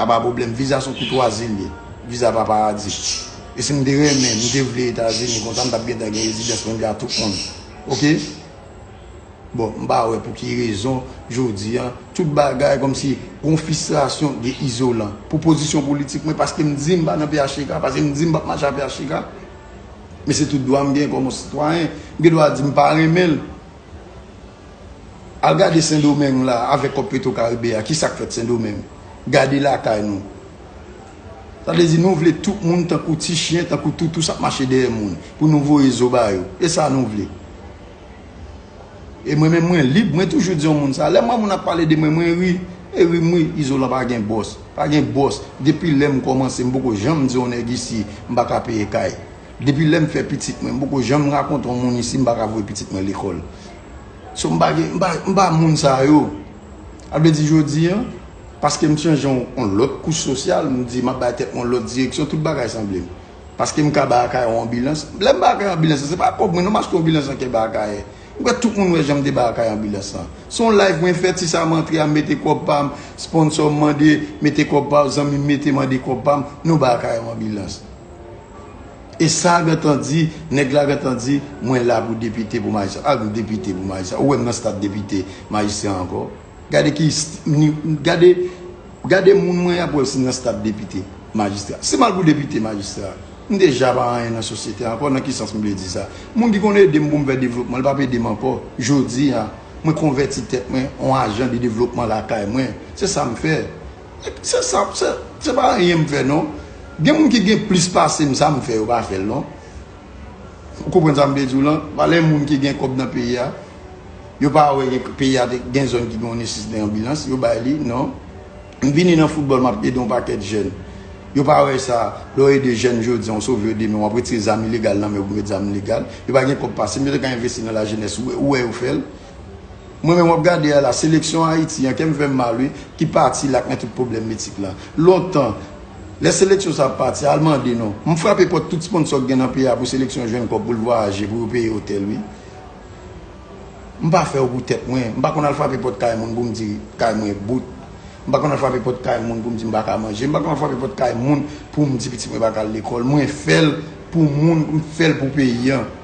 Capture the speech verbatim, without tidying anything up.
A pa pwoblèm, viza se yon koutwazi l ye. Viza pa paradi. E si m te renmen, m te vle Etazini, konsa m t ap gentan gen rezidans mwen vle a tout moun. Oke? Bon, m pa wè pou ki rezon, jodi a, tout bagay kòmsi gon fristrasyon de izolan. Pou pozisyon politik mwen, paske m di m pa nan P H T K, paske m di m p ap mache a P H T K. Men se tout dwa m gen kòm yon sitwayen. M gen dwa di m pa renmen l. Al gade Sendomeng la, avèk kòb Petro Caribe a, ki sa k fèt Sendomeng? Gade lakay nou. Sa vle di nou vle tout moun tankou ti chen, tankou toutou s ap mache dèyè moun, pou nou voye zo ba yo. E sa nou vle. E mwen menm mwen lib, mwen toujou di yon moun sa. Lè m wè moun ap pale de mwen, mwen ri. E ri m ri, izolan pa gen bòs. Pa gen bòs. Depi lè m kòmanse, m poko janm di yon nèg isi, m pa ka peye kay. Depi lè m fè pitit mwen, m poko janm rakonte yon moun isi, m pa ka voye pitit mwen lekòl. So m pa gen, m pa, m pa moun sa yo. A vle di jodi a, paske m chanje yon, yon lòt kouch sosyal, m di m ap bay tèt mwen yon lòt direksyon, tout bagay sanble m. Paske m ka bay Akayè yon anbilans. Lè m bay Akayè anbilans, se pa kòb mwen non, m achte yon anbilans nan kè bay Akayè. M kwè tout moun wè jan m te bay Akayè anbilans lan. Se yon live mwen fè, ti sa m antre a, m mete kòb pa m, sponsò m mande, mete kòb pa w, zanmi m mete mande kòb pa m, nou bay Akayè yon anbilans. E sa gentan di, nèg la gentan di, mwen la pou depite pou majistra. Al pou depite pou majistra. Ou wè m nan stad depite, majistra ankò. Gade ki, gade, gade moun mwen ap wè si nan stad depite, majistra. Si m al pou depite, majistra, m deja pa anyen nan sosyete ankò, nan ki sans m vle di sa? Moun ki konn ede m pou m fè devlopman, li p ap ede m ankò. Jodi a, mwen konvèti tèt mwen, yon ajan de devlopman lakay mwen. Se sa m fè. Se sa, se, se pa anyen m fè non. Gen moun ki gen plis pase m, sa m fè, yo pa fè l non. Ou konprann sa m vle di w lan? Valè moun ki gen kòb nan peyi a, yo pa wè gen, peyi a te, gen zòn ki gen yon nesesite anbilans, yo bay li, non. M vini nan foutbòl, m ap ede yon pakèt jèn. Yo pa wè sa, lè w ede jèn jodi a, w sove yo demen, w ap retire zam ilegal nan men yo pou met zam legal. Yo pa gen kòb pase m, yo te ka envesti nan lajenès, ou, ou wè yo fè l. Mwen menm w ap gade a la, seleksyon Ayiti an, kè m fè m mal wi, ki pati la k nan tout pwoblèm etik la. Lontan, lè seleksyon sa ap pati, al mande non. M frape pòt tout sponsò k gen nan peyi a pou seleksyon jwenn kòb pou l vwayaje, pou yo peye otèl wi. M pa fè yo pou tèt mwen. M pa konn al frape pòt kay moun pou m di kay mwen bout. M pa konn al frape pòt kay moun pou m di m pa ka manje. M pa konn al frape pòt kay moun pou m di pitit mwen pa ka al lekòl. Mwen fè l pou moun, m fè l pou peyi an.